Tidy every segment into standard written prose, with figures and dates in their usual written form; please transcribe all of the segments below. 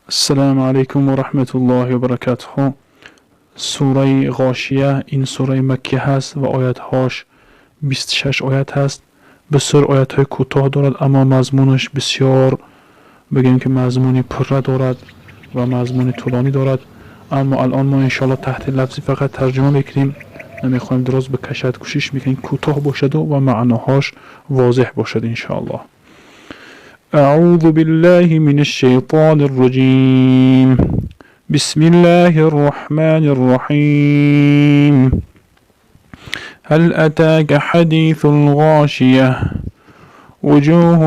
Ассалому алайкум ва раҳматуллоҳи ва баракатуҳу. Сураи Ғошия, ин сураи маккӣ ҳаст ва оятҳош 26 оят ҳаст. Бисёр оятҳои кӯтоҳ дорад, аммо мазмунаш бисёр, бигӯем ки, мазмуни пурра дорад ва мазмуни тӯлонӣ дорад. Аммо алон мо иншоалло таҳти лафзи фақат тарҷума мекунем, намехоҳем дароз бикашад, кӯшиш мекунем кӯтоҳ бошаду ва маъноҳош возеҳ бошад, иншоаллоҳ. أعوذ بالله من الشيطان الرجيم. بسم الله الرحمن الرحيم. هل أتاك حديث الغاشية؟ وجوه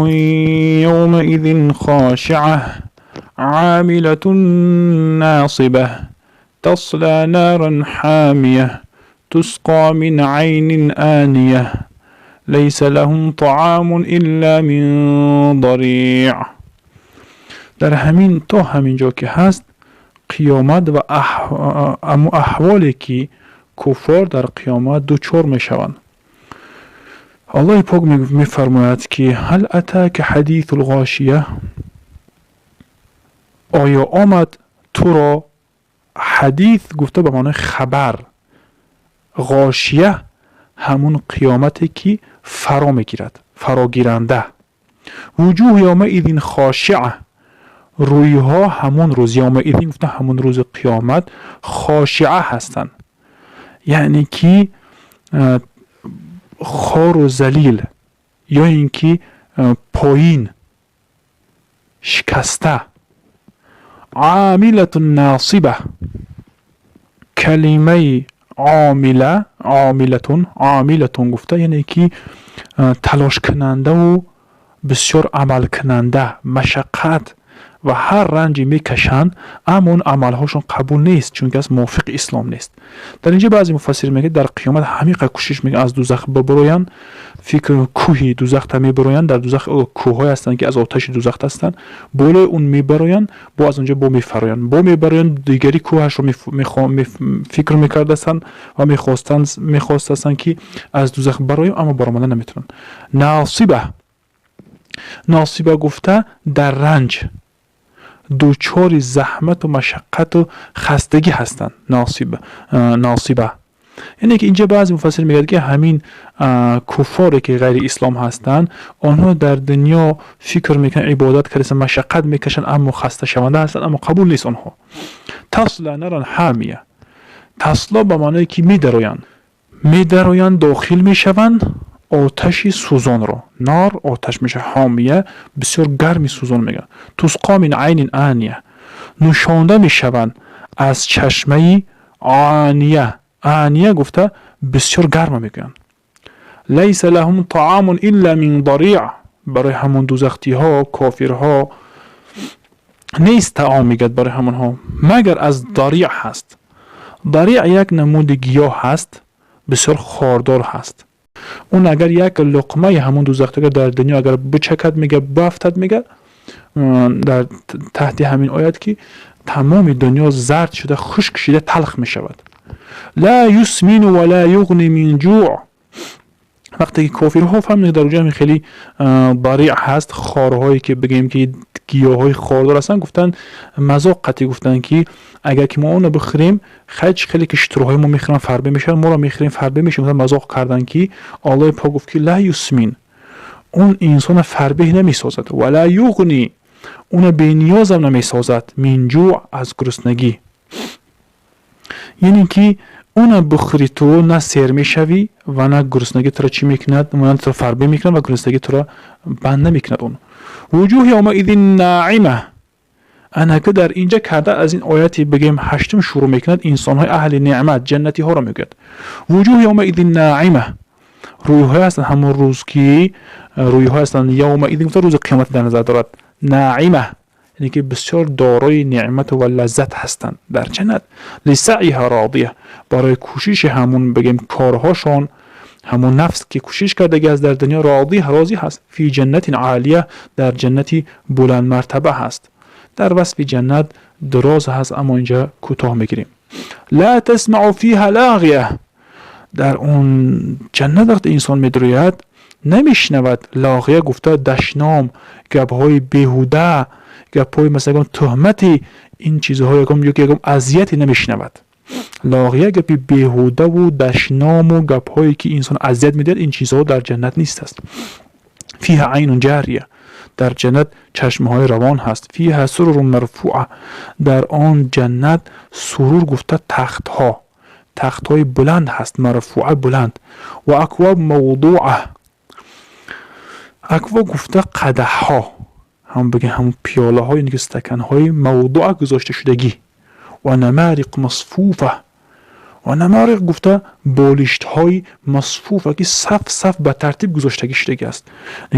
يومئذ خاشعة عاملة ناصبة تصلى نارا حامية تسقى من عين آنية ليس لهم طعام إلا من ضريع. Дар ҳамин то ҳамин ҷо ки ҳаст, қиёмат ва аҳволе ки куффор дар қиёмат дучор мешаванд. Аллоҳи пок мефармояд ки: هل أتاك حديث الغاشية? Оё омад туро ҳадис гуфта, ба маънои хабар, ғошия ҳамун қиёмате ки фаро мегирад, фарогиранда. وجوه يومئذ خاشعة, рӯйҳо ҳамон рӯз, يومئذ гуфта, ҳамон рӯзи қиёмат, خاشعة ҳастанд, яъне ки хору залил ё ин ки поин шикаста. عاملة ناصبة, калимаи عاملة, عاملة, عاملة гуфта, яъне ки талошкунандаву бисёр амалкунанда, машаққат ва ҳар ранҷе мекашанд, аммо он амалҳошон қабул нест, чунки аз мувофиқи ислом нест. Дар инҷа баъзе муфассирин мегӯяд, дар қиёмат ҳамиқа кӯшиш мекунанд аз дузах бибароянд, фикр кӯҳи дузахта мебароянд. Дар дузах кӯҳҳое ҳастанд, ки аз оташи дузахт ҳастанд. Болои он мебароянд, бо аз онҷо бо мефароянд, бо мебароянд, дигари кӯҳашро фикр мекардастанд ва мехостастанд, ки аз дузах бароем, аммо баромада наметавонанд. ناصبة, ناصبة гуфта, дар ранҷ, дучори заҳмату машаққату хастагӣ ҳастанд. ناصبة, яъне ки инҷа баъзе муфассир мегӯяд, ки ҳамин куффоре ки ғайри ислом ҳастанд, онҳо дар дунё фикр мекунанд, ибодат кардастанд, машаққат мекашанд, аммо хасташаванда ҳастанд, аммо қабул нест онҳо. تصلى نارا حامية, تصلى ба маъное ки медароянд, медароянд, дохил мешаванд оташи сӯзонро. نار оташ мешавад, حامية бисёр гарми сӯзон мегӯянд. تسقى من عين آنية, нӯшонда мешаванд аз чашмаи آنية. آنية гуфта, бисёр гарма мегӯянд. ليس لهم طعام إلا من ضريع, барои ҳамон дузахтиҳо, кофирҳо нест таом, мегӯяд, барои ҳамонҳо, магар аз ضريع ҳаст. ضريع як намуди гиёҳ ҳаст, бисёр хордор ҳаст. Он агар як луқмаи ҳамон дузахтига дар дунё агар бичакад, мега, бафтад, мега, дар таҳти ҳамин оят ки тамоми дунё зард шуда, хушк шида, талх мешавад. لا يسمن ولا يغني من جوع. Вақте ки кофирҳо фаҳмиданд, дар оҷа хеле ضريع ҳаст, хорҳое ки бигӯем ки гиёҳҳои хордор ҳастанд, гуфтанд, мазоқ қатъӣ гуфтанд, ки агар ки мо онро бихӯрем, хайч хеле ки шутурҳои мо мехӯранд, фарбе мешаванд, моро мехӯрем, фарбе мешавем. Мазоқ карданд, ки Аллоҳи пок гуфт, ки لا يسمن, он инсона фарбеҳ намесозад, ولا يغني, уна бениёзам намесозад, من جوع, аз гуруснагӣ. Яъне ки уна бихӯри, ту на сер мешавӣ ва на гуруснагӣ туро чӣ мекунад, на туро фарбе мекунад ва гуруснагӣ туро банд намекунад он. وجوه يومئذ ناعمة. Анака дар инҷа карда аз ин ояти, бигӯем, ҳаштум шурӯъ мекунад, инсонҳои аҳли неъмат, ҷаннатиҳоро мегӯяд. وجوه يومئذ ناعمة, рӯйҳое ҳастанд ҳамон рӯз ки рӯйҳое ҳастанд, يومئذ гуфта, рӯзи қиёмат дар назар дорад, ناعمة, яъне ки бисёр дорои неъмату ва лаззат ҳастанд дар ҷаннат. لسعيها راضية, барои кӯшиши ҳамун, бигем, корҳошон, ҳамун нафс ки кӯшиш кардаги аст дар дунё, راضية, розӣ ҳаст. في جنة عالية, дар ҷаннати буландмартаба ҳаст. Дар васфи ҷаннат дароз ҳаст, аммо инҷа кӯтоҳ мегирем. لا تسمع فيها لاغية, дар он ҷаннат вақте инсон медурӯяд, намешнавад لاغية гуфта дашном, гапҳои беҳуда. Гапҳои масалан ягон туҳмати ин чизҳо, ягон ё ягон азияте намешунавад. Лоғия, гапи беҳудаву дашному гапҳое ки инсон азият медиҳад, ин чизҳо дар ҷаннат нест аст. فيها عين جارية, дар ҷаннат чашмаҳои равон ҳаст. فيها سرر مرفوعة, дар он ҷаннат سرر гуфта тахтҳо, тахтҳои буланд ҳаст. مرفوعة, буланд. وأكواب موضوعة, أكواب гуфта қадаҳҳо, ҳам бигем ҳамун пиёлаҳо, яъне ки стаканҳои موضوعة, гузошта шудагӣ. ونمارق مصفوفة, ونمارق гуфта болиштҳои مصفوفة, ки саф саф ба тартиб гузоштагӣ шудагӣ аст.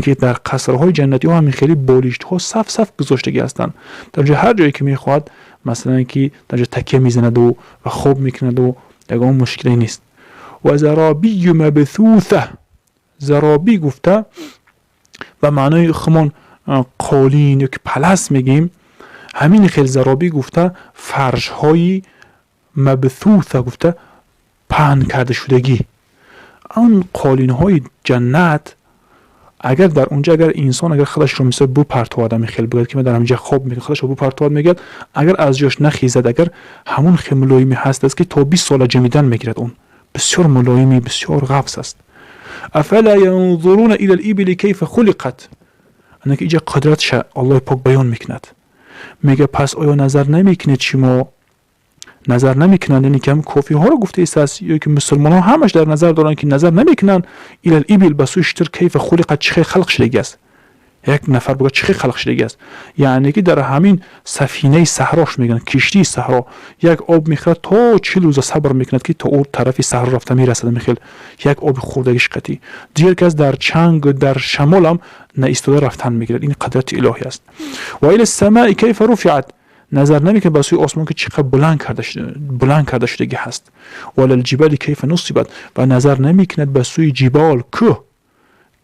Ки дар қасрҳои ҷаннатиҳо ҳамин хеле болиштҳо саф саф гузоштагӣ ҳастанд. Дар ҷо ҳар ҷое ки мехоҳад, масалан, ки дар ҷо такя мезанаду ва хоб мекунаду ягон мушкиле нест. وزرابي مبثوثة, زرابي гуфта ба маънои хумон қолин ё ки палас мегӯем. Ҳамин хел زرابي гуфта фаршҳои مبثوثة гуфта паҳн карда шудагӣ. Он қолинҳои ҷаннат, агар дар онҷа, агар инсон агар худашро мисол бупартовад, ҳамин хел бигӯяд ки ман дар ҳаминҷа хоб мекунам, худашро бупартовад, мегӯяд, агар аз ҷош нахезад, агар ҳамун хел мулоимӣ ҳаст аст, ки то 20 сола ҷамидан мегирад. Он бисёр мулоимӣ, бисёр ғафз аст. أفلا ينظرون إلى الإبل كيف خلقت, ки иҷа қудратша Аллоҳи пок баён мекунад. Мега, пас оё назар намекунед шумо? Назар намекунанд, яъне ки ҳам кофирҳоро гуфта истааст ё ки мусулмонҳо, ҳамаш дар назар доранд, ки назар намекунанд. إلى الإبل, ба сӯи шутур, كيف خلقت, чӣ хел халқ шудагӣ аст. Як нафар бигӯяд, чӣ хел халқ шудагӣ аст, яъне ки дар ҳамин сафинаи саҳрош мегӯянд, киштии саҳро, як об мехӯрад, то 40 рӯза сабр мекунад, ки то ӯ тарафи саҳро рафта мерасад. Мехел як оби хӯрдагиш қатӣ дигар кас дар чанг, дар шамолам наистода рафтан мегирад. Ин қадрати илоҳӣ аст. وإلى السماء كيف رفعت, назар намекунад ба сӯи осмон, ки чӣ қадр буланд карда шудагӣ ҳаст. وإلى الجبال كيف نصبت, ва назар намекунад ба сӯи جبال, кӯҳ,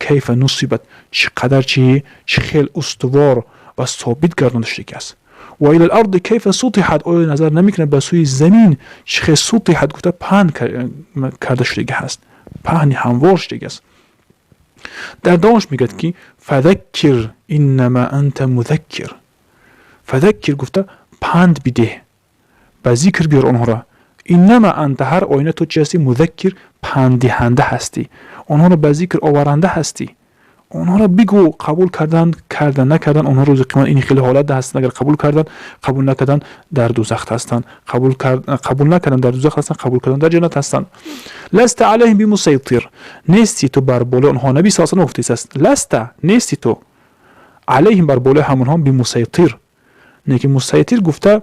كيف نصبت, чӣ қадар, чӣ хел устувор ва собит гардонда шудагӣ аст. وإلى الأرض كيف سطحت, оё назар намекунад ба сӯи замин, чӣ хел سطحت гуфта паҳн карда шудагӣ ҳаст, паҳни ҳамвор шудагӣ аст. Дар давомаш мегӯяд, ки فذكر إنما أنت مذكر. فذكر гуфта панд бидеҳ, ба зикр биёр онҳоро. إنما أنت, ҳар оина ту чи ҳастӣ? مذكر, панддиҳанда ҳастӣ, онҳоро ба зикр оваранда ҳастӣ. Онҳоро бигӯ, қабул кардан кардан, накардан, онҳо рӯзи қиёмат ин хеле ҳолат ҳастанд. Агар қабул кардан, қабул накардан, дар дузах ҳастанд. Қабул накардан, дар дузах ҳастанд, қабул кардан, дар ҷаннат ҳастанд. لست عليهم بمصيطر, нести ту бар болои онҳо. Наби с салам гуфтааст: لست, нести ту, عليهم, бар болои ҳамонҳо, بمصيطر, не ки مسيطر гуфта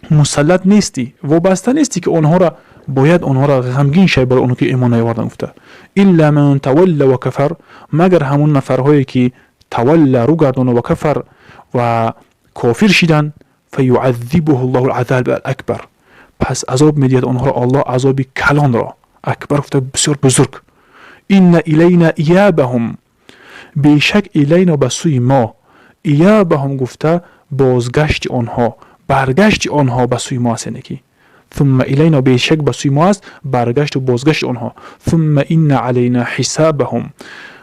мусаллат нестӣ, вобаста нестӣ, ки онҳоро бояд онҳоро ғамгин шавӣ барои онҳо, ки имон наёвардан гуфта. إلا من تولى وكفر, магар ҳамон нафарҳое ки تولى, рӯ гардону, وكفر, ва кофир шидан. فيعذبه الله العذاب الأكبر, пас азоб медиҳад онҳоро Аллоҳ азоби калонро. أكبر гуфта бисёр бузург. إن إلينا إيابهم, бешак إلينا, ба сӯи мо, إيابهم гуфта бозгашти онҳо, баргашти онҳо ба сӯи мо аст. Яъне ки ثم إلينا, бешак ба сӯи мо аст баргашту бозгашти онҳо. ثم إن علينا حسابهم,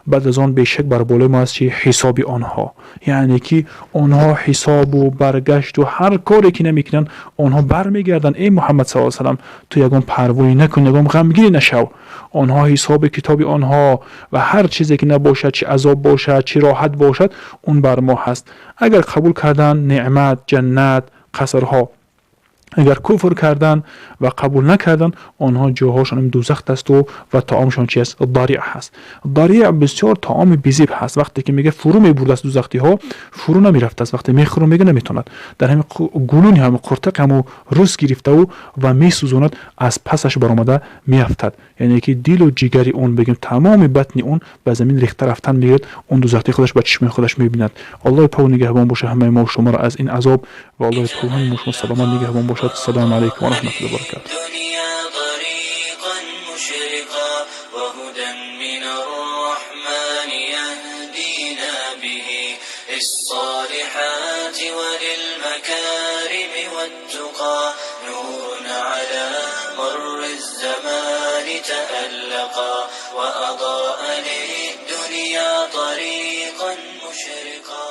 баъд аз он бешак бар болои мо аст чи? Ҳисоби онҳо. Яъне ки онҳо ҳисобу баргашту ҳар коре ки намекунанд, онҳо бармегарданд. Эй Муҳаммад с салам, ту ягон парвоӣ накун, ягон ғамгинӣ нашав. Онҳо ҳисоби китоби онҳо ва ҳар чизе ки набошад, чи азоб бошад, чӣ роҳат бошад, он бар мо ҳаст. Агар қабул кардан, неъмат, ҷаннат, қасрҳо, агар куфр кардан ва қабул накардан, онҳо ҷоҳошон дузах асту ва таомшон чи аст? ضريع ҳаст. ضريع бисёр таоми безеб ҳаст. Вақте ки мега фурӯ мебурдааст, дузахтиҳо фурӯ намерафтааст. Вақте мехӯру, мега наметавонад, дар ҳамин гулуни ҳами қуртақ ҳаму рӯз гирифтаву ва месӯзонад, аз пасаш баромада меафтад. Яъне ки дилу ҷигари он, бигем, тамоми батни он ба замин рехта рафтан мегирад. Он дузахти худаш ба чишми худаш мебинад. Аллоҳи пок нигаҳбон бошад ҳамаи мо шуморо аз ин азоб ва Аллоҳи пок ҳамаи мо шумо саломат нигаҳбон бошад. Ассалому алайкум ва раҳматуллоҳи ва баракатуҳ. طريقا مشرقا وهدى من الرحمن يهدينا به للصالحات وللمكارم والتقى، نور على مر الزمان تألقا وأضاء للدنيا طريقا مشرقا.